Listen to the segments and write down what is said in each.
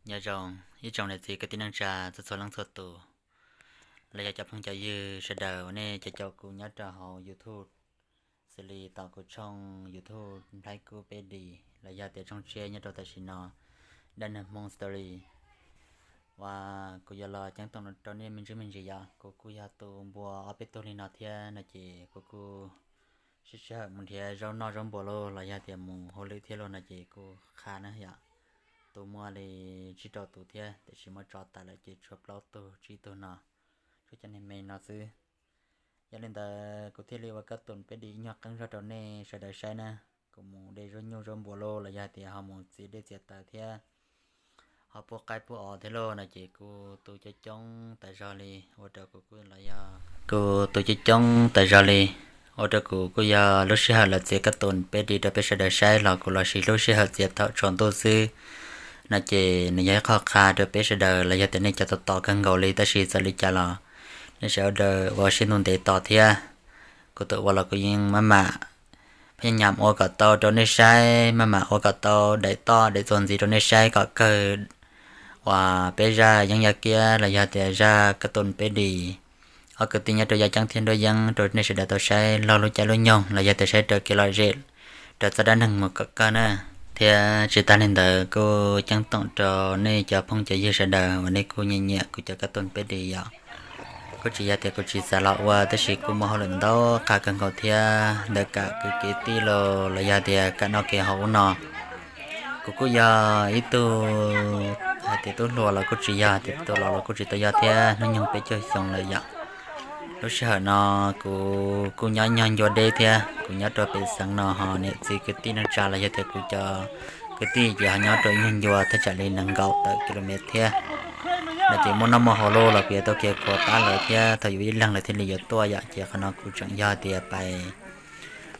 Nyob zoo ib tsoom niam txiv kwv tij neej tsa txhua txhua leej txhua tus, los yog cov phooj cov ywg sawv daws uas nej caum kuv nyob rau hauv YouTube, xws li tom kuv tshooj YouTube Nplhaib Kub Peb Dim los yog tias tshooj tshiab nyob rau tam sim no, Dab Neeg Hmoob Story. Uas kuv yuav los ceeb toom rau nej me ntsis me ntsis yom, kuv kuj yog tus npua ob peb tug li no thiab no ces kuv kuj sib sij hawm mus nrhiav zaub noj zaub npua lauj los yog tias mus hauj lwm thiab lauj no ces kuj qha na yom. Tus muaj li tsib rau tus thiab tiam sis muab tso tas lawm ces tshuav plaub tug tsib tug no, tshuav cov neeg me no xwb. Yog li ntawd kuv thiaj li ua kab tus peb dim ib nyuag qeeb zog rau nej sawv daws saib na. Kuv mus de zaub nyuj zaub npua lauj los yog tias ho mus txiav dej txiav taws thiab ho pub qaib pub os thiab lauj no ces kuj tu coob coob tas zog li, ua rau kuv kuj los yog kuj tu coob coob tas zog li, ua rau kuv kuj yog lub sij hawm los txiav kab tus peb dim rau peb sawv daws saib los kuv los siv lub sij hawm txiav thaum tsaus ntuj xwb no ces nws yog ib qho qha rau peb sawv daws los yog tias nej cov tos tos kawg nkaus li tab sis txawm li cas los nej sawv daws ua siab ntuj ntev tos thiab. Kuv tus ua los kuv yeej maj mam phaj nyam ua kom tau rau nej saib, maj mam ua kom tau daim toj daim txuas ntxiv rau nej saib kom kawg uas peb zaj yeeb yaj kiab los yog tias zaj kab tus peb dim, ob kwv tij nyob rau yaj ceeb thiab nruab yeeb rau nej sawv daws tau saib laug lub caij lub nyoog los yog tias saib raws kev lom zem, raws txoj dab neeg mus kom kawg na. Thiab tsis tas li ntawd kuj ceeb toom rau nej cov phooj cov ywg sawv daws uas nej kuj nyiam nyiam kuv cov kab tus peb dim yom. Kuj tsis yog tias kuv tsis xav los ua tab sis kuj muaj hauj lwm ntau qha kawg nkaus thiab ntawm kam kwv kev tij los los yog tias kam noj kev haus ub no. Kuv kuj yog ib tug hais tias tub hluas los kuj tsis yog, hais tias tus laus los kuj tsis tau yog thiab, hnub nyoog peb caug xyoo lawm yom. Lub sij hawm no kuv kuj nyob nyuag ncua deb thiab, kuv nyob rau pem xeev no ho niam txiv kwv tij neej tsa los yog tias kuv cov kwv tij ces ho nyob rau ib nyuag ncua thaj tsam li nees nkaum tawm kilomev thiab. No ces muaj noj muaj haus lauj los kuv yuav tau kiag khuav pab lawv thiab thaum yuav ib leeg lawv thiaj li yuav tuaj yom, ces qhov no kuv tseem yog tias pais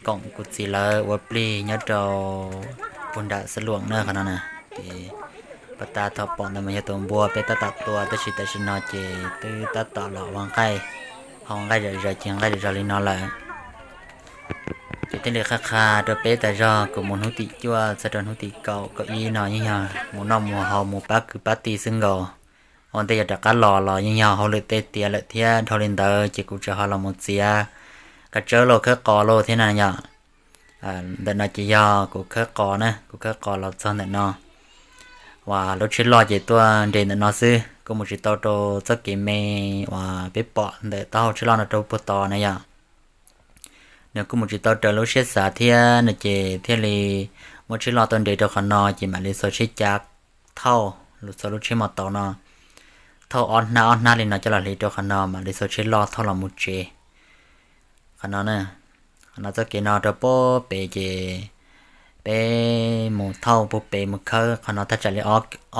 koom kuv txiv lawv ua plig nyob rau puag nram Xab Luam na qhov no na. Ces pas tas thaum pom ntawd mas yog tus npua peb tab tom tua tab sis tam sim no ces twb tab tom los ua nqaij, hau nqaij zom zaws ces nqaij zom zaws li no lawm. Ces thiaj li qha qha rau peb tas zog, kuv mus hnub tim cuaj txog rau hnub tim kaum kaum ib no yeej yog mus noj mus haus mus pab kwv pab tij xwb nkaus. Ua ntej yuav rov qab los los yeej yog hauj lwm tej tiav lawm thiab. Dhau li ntawd ces kuv tseem ho los mus txiav kav tsawb lauj khawb qos lauj thiab na yom. Ntawm no ces yog kuv khawb qos na, kuv khawb qos los txog ntawm no. Uas lub tsheb loj ces tuaj nres ntawm no xwb, kuj mus tsis tau rau txoj kev me uas peb pom ntawm taub hau tsheb loj no rau puag tod na yom. Nws kuj mus tsis tau raws lub siab xav thiab no ces thiaj li muab tsheb loj tuaj nres rau qhov no ces mam li xuas tsheb cav thauj, xuas lub tsheb mos taus no thauj ob hnab ob hnab li no coj los hliv rau qhov no mam li xuas tsheb loj thauj los mus tsev. Qhov no, qhov no txoj kev no rau puag pem ces peb mus thauj puag pem mus khawb qhov no thaj tsam li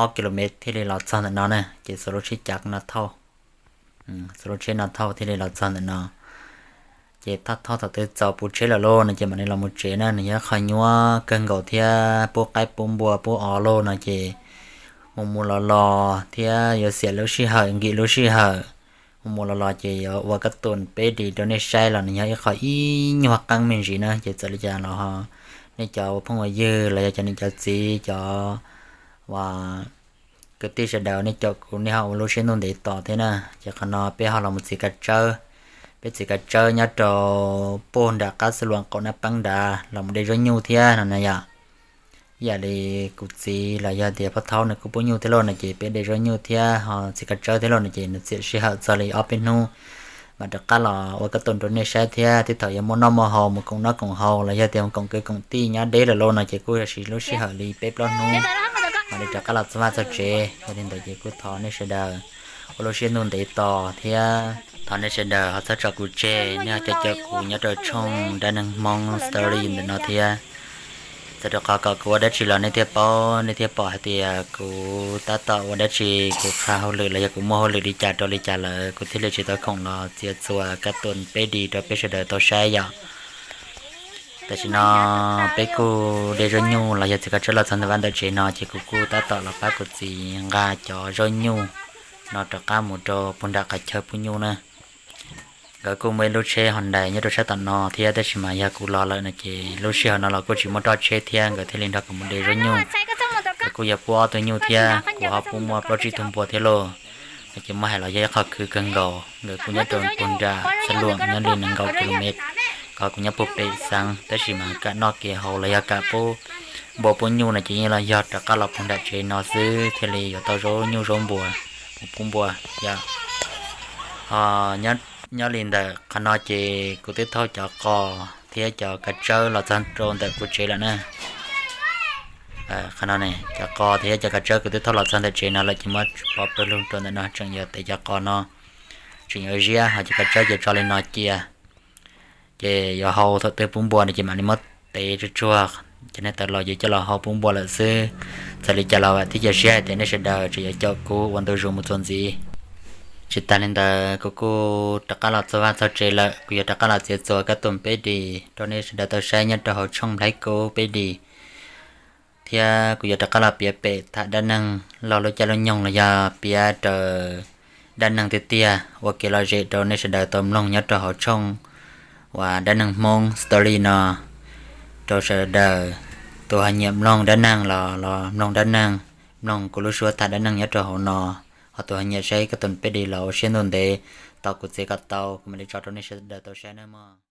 ob kilomev thiaj li los txog ntawm no na, ces xuas lub tsheb cav no thauj, xuas lub tsheb no thauj thiaj li los txog ntawm no. Ces thauj thauj thaum twg txaus puv tsheb lawm lauj no ces mam li los mus tsev na, nws yog qhov nyuaj kawg nkaus thiab pub qaib pub npua pub os lauj no ces mus mus los los thiab yuav xiam lub sij hawm nkim lub sij hawm. Mus mus los los ces yuav ua kab tus peb dim rau nej saib los nws yog ib qho ib nyuag qeeb me ntsis na, ces txawm li cas los nej cov ua phooj ua ywg los yog cov niam cov txiv cov uas kwv tij sawv daws nej caum kuv nej ho ua lub siab ntuj ntev tos thiab na. Ces qhov no peb ho los mus txiav kav tsawb, peb txiav kav tsawb nyob rau puag nram qab Xab Luam qaum Nab Peeb nrad los mus de zaub nyuj thiab no na yom. Ib yam li kuv txiv los yog tias Phoj Thaub nws kuj pub nyuj thiab lauj no ces peb de zaub nyuj thiab ho txiav kav tsawb thiab lauj no ces nws txiav sij hawm txog li ob peb hnub mam rov qab los ua kab tus rau nej saib thiab. Tej thaum yuav muaj noj muaj haus mus koom noj koom haus los yog tias mus koom kwv koom tij nyob deb lawm lauj no ces kuj yog siv lub sij hawm li peb plaub hnub mam li rov qab los txog vaj txog tsev. Yog li ntawd ces kuj thov nej sawv daws ua lub siab ntuj ntev tos thiab thov nej sawv daws ho txhob tso kuv tseg, nej ho caum caum kuv nyob rau tshooj Dab Neeg Hmoob Story ntawm no thiab. Txawm rau qhov kom kuv ua dab tsi los nej thiaj paub, nej thiaj pom hais tias kuv tab tom ua dab tsi, kuv qha hauj lwm los yog kuv muaj hauj lwm li cas rau li cas lawm kuv thiaj li tsis tau khoom los txiav txuas kab tus peb dim rau peb sawv daws tau saib yom. Tam sim no peb kuj de zaub nyuj los yog txiav kav tsawb los txog ntawm vaj ntawm tsev no ces kuv kuj tab tom los pab kuv txiv nqa cov zaub nyuj no rov qab mus rau puag nram qhov chaw pub nyuj na. Nkawd kuj muaj ib lub tsheb Hyundai nyob rau sab tom no thiab tab sis mas yog kuv los lawm no ces lub sij hawm no los kuj tsis muaj roj tsheb thiab nkawd thiaj li nrog kuv mus de zaub nyuj. Kuv kuj yog pub ob tug nyuj thiab kuv ho pub muaj plaub tsib tug npua thiab lauj. No ces muab hais los yog ib qho khwv kawg nkaus, nkawd kuj nyob rau puag nram Xab Luam nyob li nees nkaum ki lus mev, kuv kuj nyob puag pem xeev, tab sis mas kam noj kev haus los yog kam pub npua pub nyuj no ces yeej los yog rov qab los puag nram tsev no xwb thiaj li yuav tau zaub nyuj zaub npua mus pub npua yom. Ho nyob li ntawm qhov no ces kuv twb thauj cov qos thiab cov kav tsawb los txog rau ntawm kuv tsev lawm na. Qhov no ne, cov qos thiab cov kav tsawb kuv twb thauj los txog ntawm tsev no lawm ces muab pov pawg lug rau ntawm no, tseem yuav tev cov qos no, tseem yuav ziab, ho cov kav tsawb ces tso li no cia. Ces yuav hau thaum twg pub npua no ces mam li muab tev tsuag tsuag, ces nej tawm los ces coj los hau pub npua lawm xwb. Txawm li cas los vam thiab cia siab hais tias nej sawv daws tseem yuav caum kuv ua ntu zus mus txuas ntxiv. Tsis tas li ntawd kuv kuj rov qab los txog vaj txog tsev lawm, kuv yuav rov qab los txiav txuas kab tum peb dis rau nej sawv daws tau saib nyob rau hauv tshooj Nplhaib Kub peb dis. Thiab kuv yuav rov qab los piav pem tham dab neeg laug lub caij lub nyoog los yog piav raws dab neeg tiag tiag ua kev lom zem rau nej sawv daws tau mloog nyob rau hauv tshooj uas dab neeg Hmoob story no rau sawv daws. Tus ho nyiam mloog dab neeg los los mloog dab neeg, mloog kuv lub suab tham dab neeg nyob rau hauv no. Ho tus ho nyiam saib kab tum peb dis los ua siab ntuj ntev tos kuv txiav kom tau kuv mam li tso rau nej sawv daws tau saib nawb mog.